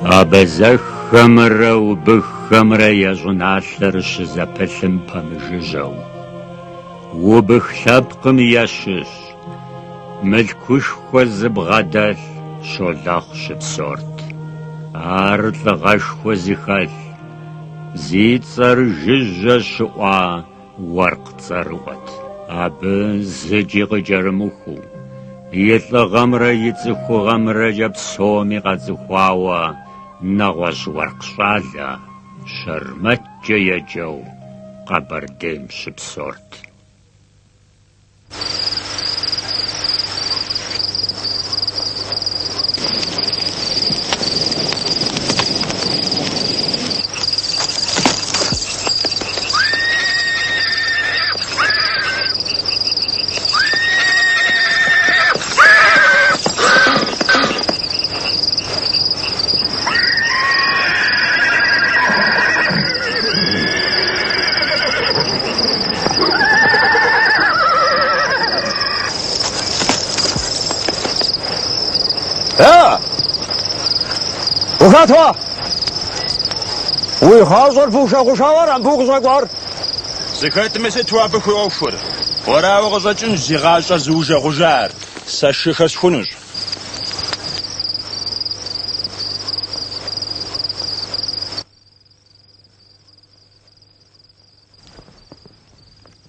Абазэххэмрэ убыххэмрэ я щӏыналъэр щызэпылъым пэмыжыжьэу, убых лъэпкъым ящыщ, мылъкушхуэ зыбгъэдэлъ Щолэхъу щыпсэурт. Ар лӏыгъэшхуэ зыхэлъ, зи цӏэр жыжьэ щыӏуа уэркъ цӏэрыӏуэт. Абы зыкӏи къыкӏэрымыхуу, и лӏыгъэмрэ и цӏыхугъэмрэкӏэ псоми къацӏыхуауэ нэгъуэщӏ уэркъ щӏалэ Щэрмэткӏэ еджэу Къэбэрдейм щыпсэурт. Э! Ухэт уэ? Уи гъащӏэр бужэгъужауэ ара мыбы укъыщӏэкӏуар? Сыхэтми сыт уэ абы хуиӏуэхур? Уэрауэ къыщӏэкӏынщ зи гъащӏэр зыужэгъужар. Сэ шыхэр схунущ.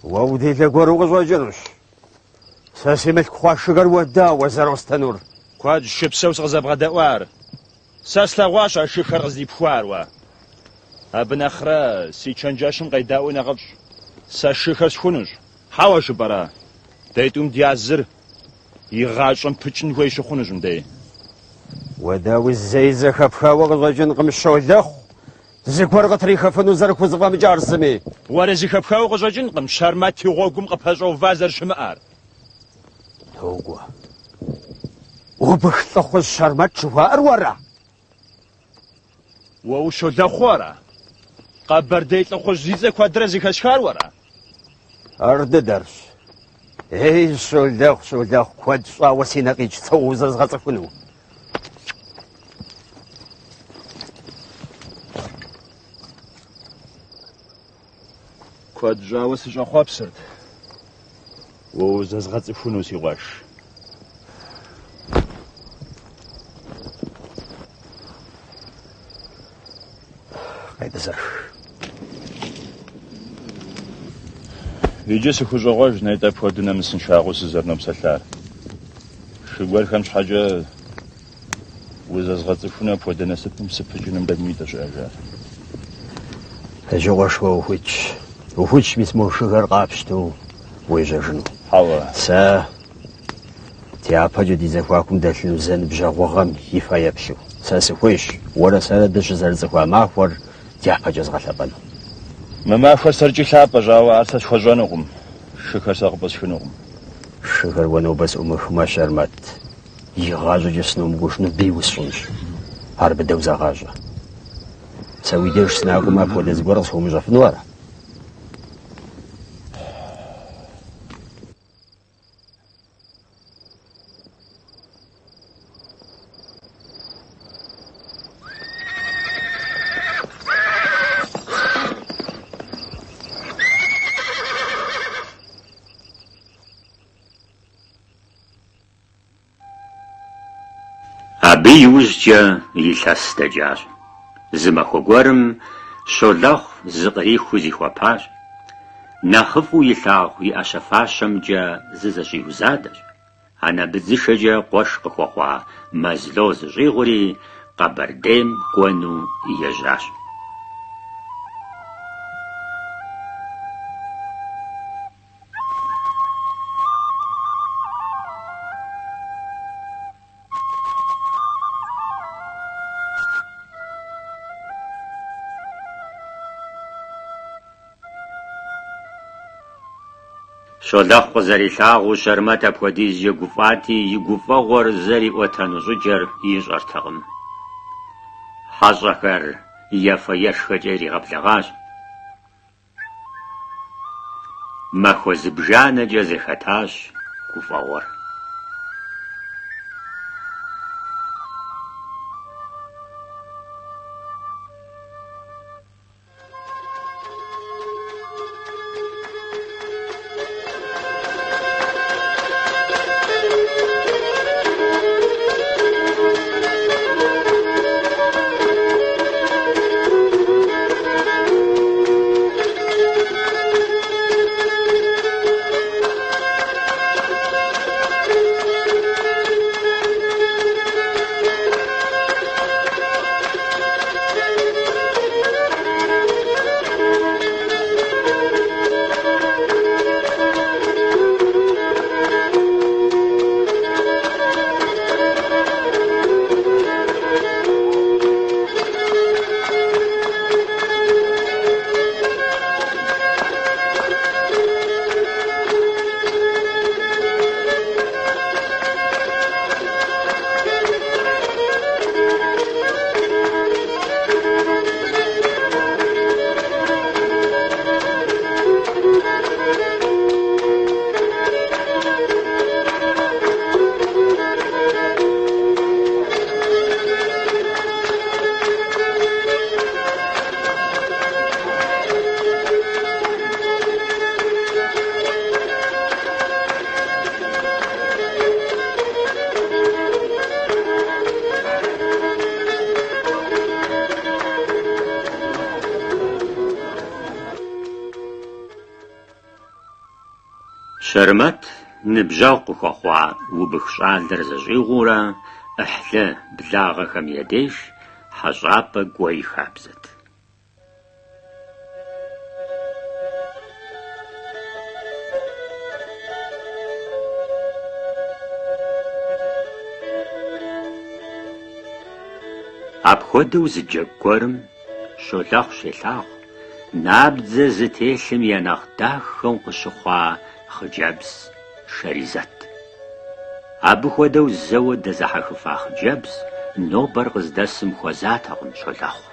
Уэ уделэ гуэру къыщӏэкӏынущ. Сэ си мылъку хъуа шыхэр уэ дауэ зэростынур? Куэдщ шыпсэу сыкъызэбгъэдэӏуар. Сэ слъэгъуащ а шыхэр къыздипхуар уэ. Абы нэхърэ си чэнджэщым къедаӏуи нэхъыфӏщ. Сэ шыхэр схунущ. Хьэуэ жыпӏэрэ, дэ тӏум дязыр игъащӏэм пыкӏын хуей щыхъунущ мыбдей. Уэ дауи зэи зэхэпхауэ къыщӏэкӏынкъым Щолэхъу зыгуэр къытрихыфыну зэрыхузэфӏэмыкӏар зыми. Уэри зэхэпхауэ къыщӏэкӏынкъым Щэрмэт и гъуэгум къыпэщӏэува зэрыщымыӏэр. Догуэ. Убых лӏыхъужь Щэрмэт жыхуаӏэр уэра? Уэ ущолэхъуу ара? Къэбэрдей лӏыхъужь зи цӏэ куэдрэ зэхэсхар уэра? Ар дыдэрщ. Ей, Щолэхъу, Щолэхъу, куэд щӏауэ си нэ къикӏт сэ узэзгъэцӏыхуну. Куэд щӏауэ сыщӏэхъуэпсырт уэ узэзгъэцӏыхуну, си къуэш. Къетӏысэх. Иджы сыхущӏогъуэж нетӏэ апхуэдэу нэмысыншагъэу сызэрынопсэлъар. Шы гуэрхэм щхьэкӏэ узэзгъэцӏыхуну апхуэдэ насыпым сыпыкӏыным тӏэкӏунитӏэ щыӏэжар. Иджы къуэш уэ ухуитщ. Ухуитщ мис мо шыхэр къапщтэу уежьэжыну. Хьэуэ. Сэ дяпэкӏэ ди зэхуакум дэлъыну зэныбжьэгъугъэм и фэеплъу. Сэ сыхуейщ уэрэ сэрэ дыщызэрыцӏыхуа махуэр дяпэкӏэ згъэлъэпӏэну. Мы махуэр сэркӏи лъапӏэщ, ауэ ар сэ схуэщӏэнукъым. Шыхэр сэ къыпӏысхынукъым. Шыхэр уэ нобэ сӏумыхмэ, Щэрмэт, игъащӏэкӏэ сыномыкӏужыну бий усщӏынщ. Ар быдэу зэгъащӏэ. Сэ уи деж сынакӏуэмэ, апхуэдэ зыгуэр къысхуомыщӏэфыну ара? Абы иужькӏэ илъэс дэкӏащ. Зы махуэ гуэрым Щолэхъу зыкърихыу зихуэпащ. Нэхъыфӏу илъагъу и ӏэщэ-фащэмкӏэ зызэщӏиузадэщ. Анэ быдзышэкӏэ къуэш къыхуэхъуа Мэзло зыщӏигъури, Къэбэрдейм кӏуэну ежьащ. Щолэхъу къызэрилъагъуу Щэрмэт апхуэдизкӏэ гуфӏати, и гуфӏэгъуэр зэриӏуэтэну щӏыкӏэр ищӏэртэкъым. Хьэщӏэхэр ефэ-ешхэкӏэ иригъэблэгъащ. Махуэ зыбжанэкӏэ зэхэтащ гуфӏэгъуэр. Щэрмэт ныбжьэгъу къыхуэхъуа убых щӏалэр зыщӏигъуурэ ӏыхьлы благъэхэм я деж хьэщӏапӏэ кӏуэ и хабзэт. Апхуэдэу зы джэгу гуэрым Щолэхъу щелъагъу набдзэ зытелъым я нэхъ дахэу къыщыхъуа хъыджэбз Шэризэт. Абы хуэдэу зэуэ дэзыхьэхыфа хъыджэбз нобэр къыздэсым хуэзатэкъым Щолэхъу.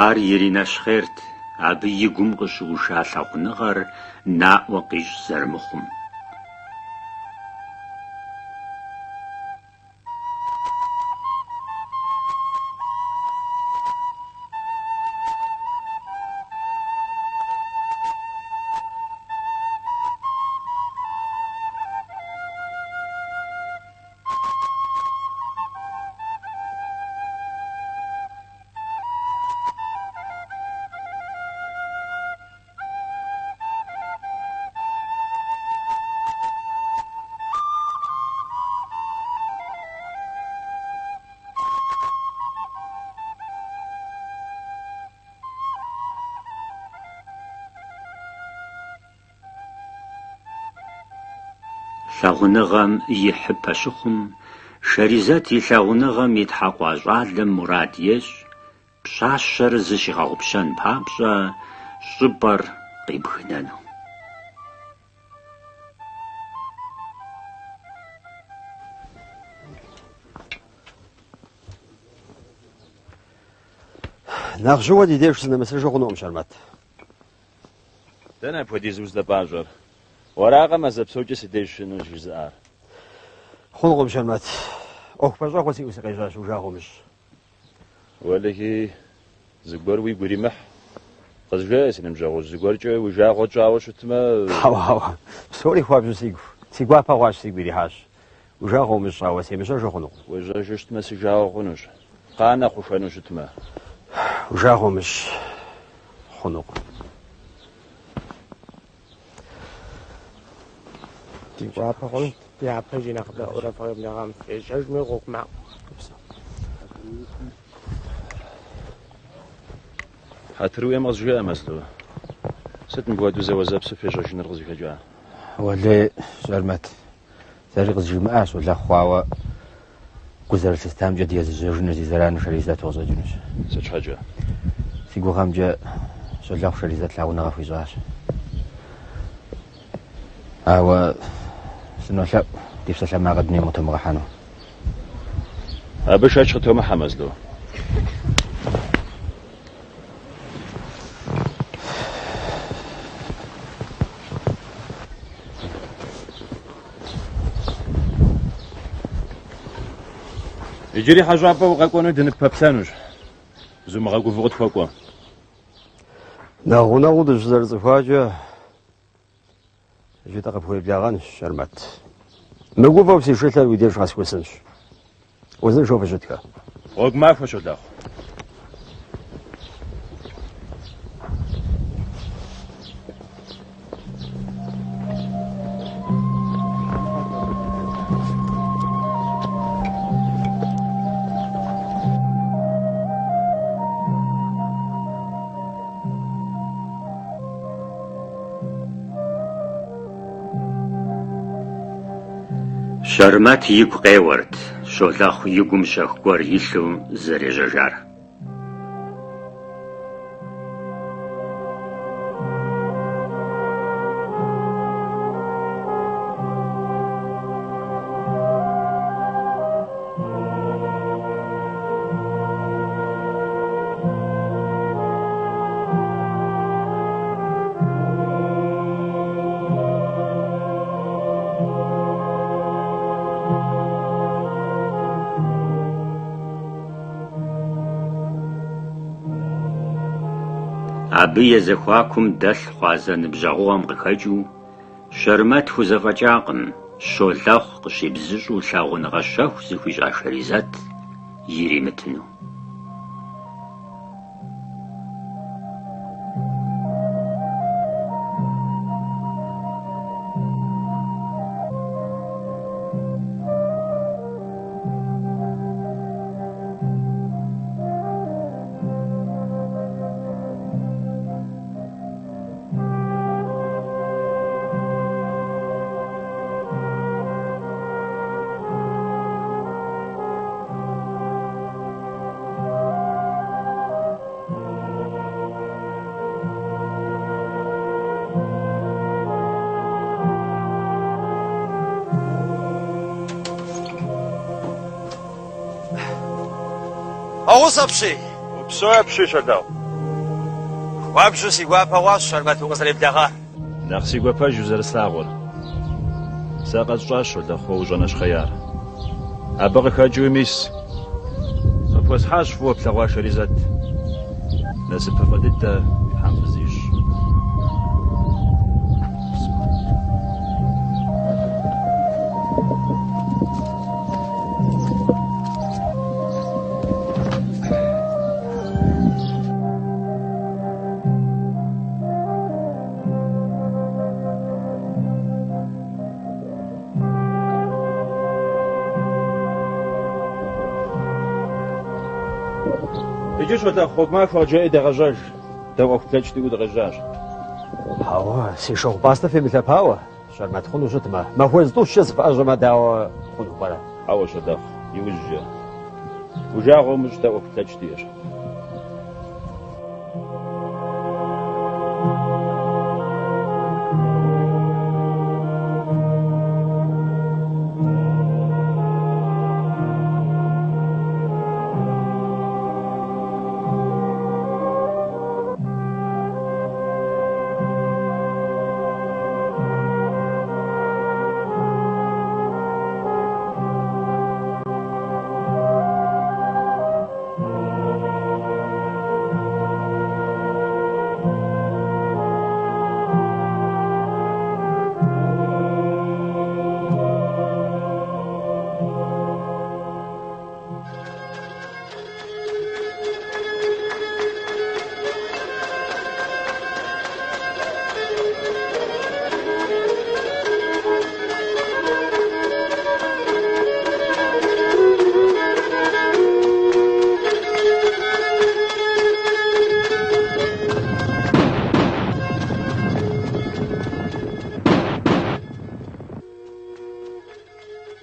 Ар иринэщхъейрт абы и гум къыщыуша лъагъуныгъэр наӏуэ къищӏ зэрымыхъум. Лъагъуныгъэм ихьыпэ щыхъум, Шэризэт и лъагъуныгъэм итхьэкъуа щӏалэм мурад ещӏ пщащэр зыщигъэгъупщэн папщӏэ щӏыпӏэр къибгынэну. Нэхъ жьыуэ ди деж сынэмысыжу хъунукъым, Щэрмэт. Дэнэ апхуэдизу уздэпӏащӏэр? Уэракъэ мазэ псокӏэ си деж щыӏэнущ жызыӏар? Хъунукъым, Щэрмэт. ӏуэху пэщӏэгъуэ сиӏэу сыкъежьащ, уи жагъуэ умыщӏ. Уэлэхьи, зыгуэр уигу иримыхь. Къызжеӏэ, си ныбжьэгъужь, зыгуэркӏэ уи жагъуэ тщӏауэ щытмэ... Хьэуэ, хьэуэ. Псори хуабжьу сигу. Си гуапэ хъуащ, сигу ирихьащ. Уи жагъуэ умыщӏ, ауэ семыжьэжу хъунукъым. Уежьэжу щытмэ, си жагъуэ хъунущ. Къанэ хъухэну щытмэ. Уи жагъуэ умыщӏ, хъунукъым. Ди гуапэ хъунт, дяпэкӏи нэхъыбэӏуэрэ фыкъеблэгъам фежьэжми гъуэгу махуэ. Хьэтыр уиӏэм къызжеӏэ, Мэзло. Сыт мыпхуэдэу зэуэзэпсу фежьэжыныр къызыхэкӏар? Уэлей, Щэрмэт, Сэри къызжимыӏа Щолэхъу, ауэ гу зэрылъыстамкӏэ ди езыжьэжыныр зи зэраныр Шэризэту къыщӏэкӏынущ. Сыт щхьэкӏэ? Си гугъэмкӏэ, Щолэхъу Шэризэт лъагъуныгъэ хуищӏащ. Ауэ сынолъэӏу ди псалъэмакъыр дунейм къытомыгъэхьэну. Абы шэч къытомыхьэ, Мэзло. Иджыри хьэщӏапӏэ укъэкӏуэну дыныппэплъэнущ. Зумыгъэгувэу къытхуэкӏуэ. Нэхъ гъунэгъуу дыщызэрыцӏыхуакӏэ, иджы дыкъыпхуеблэгъэнщ, Щэрмэт. Мыгувэу си шылъэр уи деж къэсхусынщ. Узыншэу фыщытхэ. Гъуэгу махуэ, Щолэхъу. Щэрмэт игу къеуэрт Щолэхъу и гум щэху гуэр илъу зэрежьэжар. Абы я зэхуакум дэлъ хъуа зэныбжьэгъугъэм къыхэкӏыу, Щэрмэт хузэфӏэкӏакъым Щолэхъу къыщибзыщӏу лъагъуныгъэ щэху зыхуищӏа Шэризэт иримытыну. Фӏэхъус апщий! Упсэу апщий, Щолэхъу. Хуабжьу си гуапэ хъуащ, Щэрмэт, укъызэреблэгъар. Нэхъ си гуапэж узэрыслъагъур. Сэ къэсщӏащ, Щолэхъу, уэ ущӏэнэщхъеяр. Абы къыхэкӏыуи, мис, къыпхуэсхьащ фӏыуэ плъэгъуа Шэризэт. Насыпыфӏэ дыдэ Тхьэм фызищӏ. Иджы, Щолэхъу, гъуэгу махуэ къыджеӏи дегъэжьэж. Дэ ӏуэху блэкӏ диӏэу дыкъежьащ. Хьэуэ, си шыгъу-пӏастэ фемылъэпауэ, Щэрмэт, хъуну щытмэ, махуэ зытӏущкӏэ сыфӏэӏэщӏэмэ, дауэ хъуну пӏэрэ? Хьэуэ, Щолэхъу, иужькӏэ. Уи жагъуэ умыщӏ, дэ ӏуэху блэкӏ диӏэщ.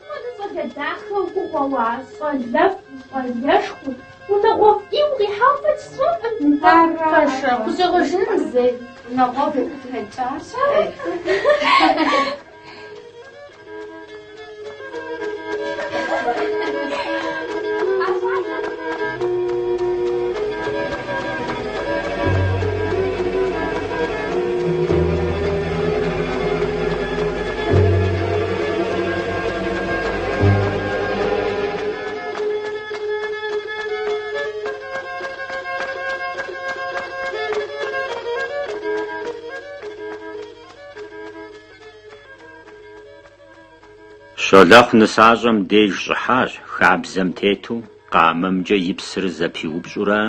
Хуэдэ щӏалэ дахэ укъыкъуэуа, щӏалэфӏ, щӏалэшхуэ, унагъуэфӏи укъихьауэ фэкӏ сщӏэркъым. Пэжщ, хущӏегъуэжыным зэи унагъуэфӏ къыхэкӏащ. Щолэхъу нысащӏэм деж щӏыхьащ, хабзэм тету, къамэмкӏэ и псыр зэпиупщӏурэ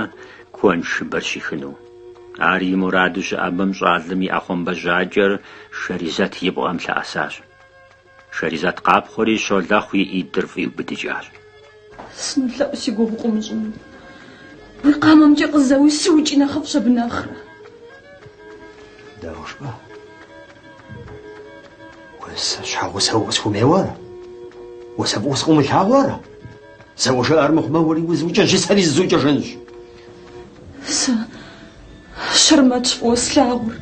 куэншыбэр щихыну. Ар и мураду щыӏэбэм щӏалэм и ӏэхъуамбэжьакӏэр Шэризэт и бгъэм лъэӏэсащ. Шэризэт къапхъуэри Щолэхъу и ӏитӏыр фӏиубыдыкӏащ. Сынолъэӏу си гугъу къыумыщӏыну. Уи къамэмкӏэ къызэуи сыукӏи нэхъыфӏщ абы нэхърэ. Дауэ жыпӏа? Уэ сэ щхьэгъусэу укъысхуэмейуэ ара? Уэ сэ фӏыуэ сыкъыумылъагъуу ара? Зэуэ жыӏэ армыхъумэ уэри узукӏынщи, сэри зызукӏыжынщ. Сэ Щэрмэтщ фӏыуэ слъагъур.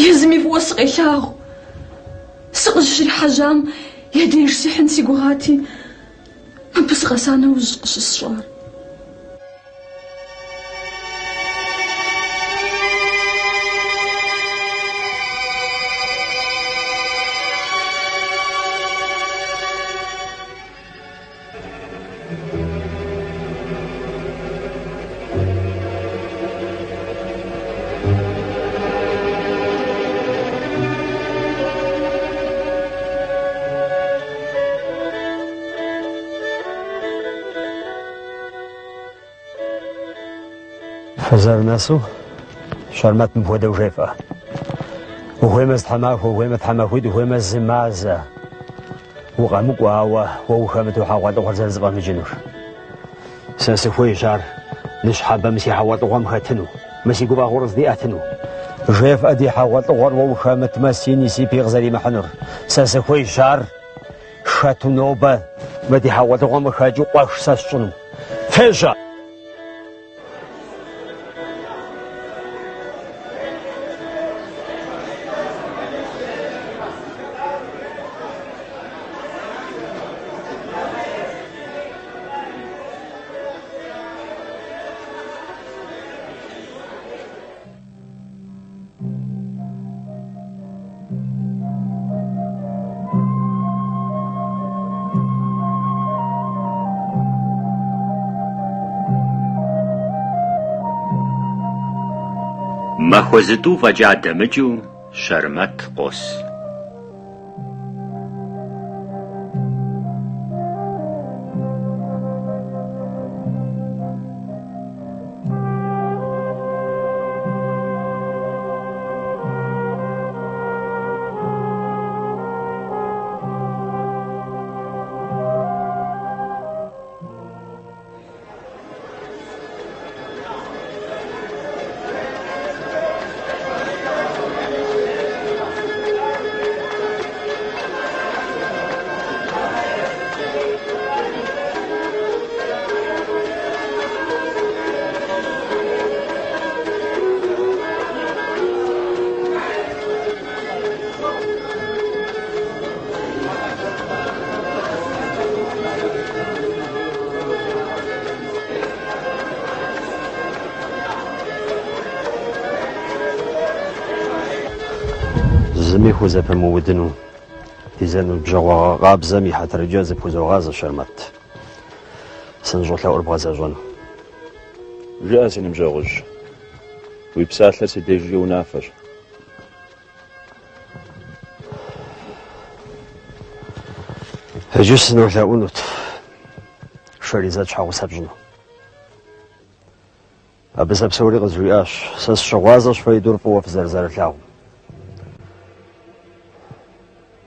Езыми фӏыуэ сыкъелъагъу. Сыкъыщрихьэжьам я деж сихьын си гугъати, мыбы сыкъэса нэужь къыщысщӏар. Фызэрынэсу Щэрмэт мыпхуэдэу жефӏэ. Ухуеймэ зы тхьэмахуэ, ухуеймэ тхьэмахуитӏ, ухуеймэ зы мазэ. Укъэмыкӏуэ, ауэ уэ ухэмыту хьэгъуэлӏыгъуэр зэрызэфӏэмыкӏынур. Сэ сыхуейщ ар ныщхьэбэ мы си хьэгъуэлӏыгъуэм хэтыну, мы си гуфӏэгъуэр къыздиӏэтыну. Жефӏэ ди хьэгъуэлӏыгъуэр уэ ухэмытмэ, си ни си пи къызэримыхьынур. Сэ сыхуейщ ар хэту нобэ мы ди хьэгъуэлӏыгъуэм къыхэкӏыу къуэш сэ сщӏыну. Фежьэ! Махуэ зытӏу фӏэкӏа дэмыкӏыу Щэрмэт къос. Зыми хузэпымыудыну ди зэныбжьэгъугъэ къабзэм и хьэтыркӏэ зыпхузогъазэ, Щэрмэт. Сыныщӏолъэӏур бгъэзэщӏэну. Жыӏэ, си ныбжьэгъужь. Уи псалъэр си дежкӏэ унафэщ. Иджы сынолъэӏунут Шэризэт щхьэгъусэ пщӏыну. Абы сэ псори къызжиӏащ. Сэ сыщыгъуазэщ фэитӏур фӏыуэ фызэрызэрылъагъум.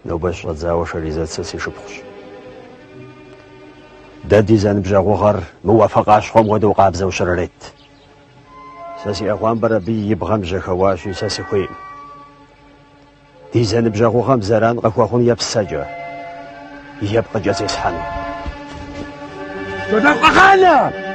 Нобэ щыщӏэдзауэ Шэризэт сэ си шыпхъущ. Дэ ди зэныбжьэгъугъэр мы уафэ къащхъуэм хуэдэу къабзэу щрырет. Сэ си ӏэхъуамбэр абы и бгъэм жьэхэуащи, сэ сыхуейкъым. Ди зэныбжьэгъугъэм зэран къыхуэхъун е псэкӏэ, е пкъыкӏэ зесхьэну. Джодэф къэгъанэ!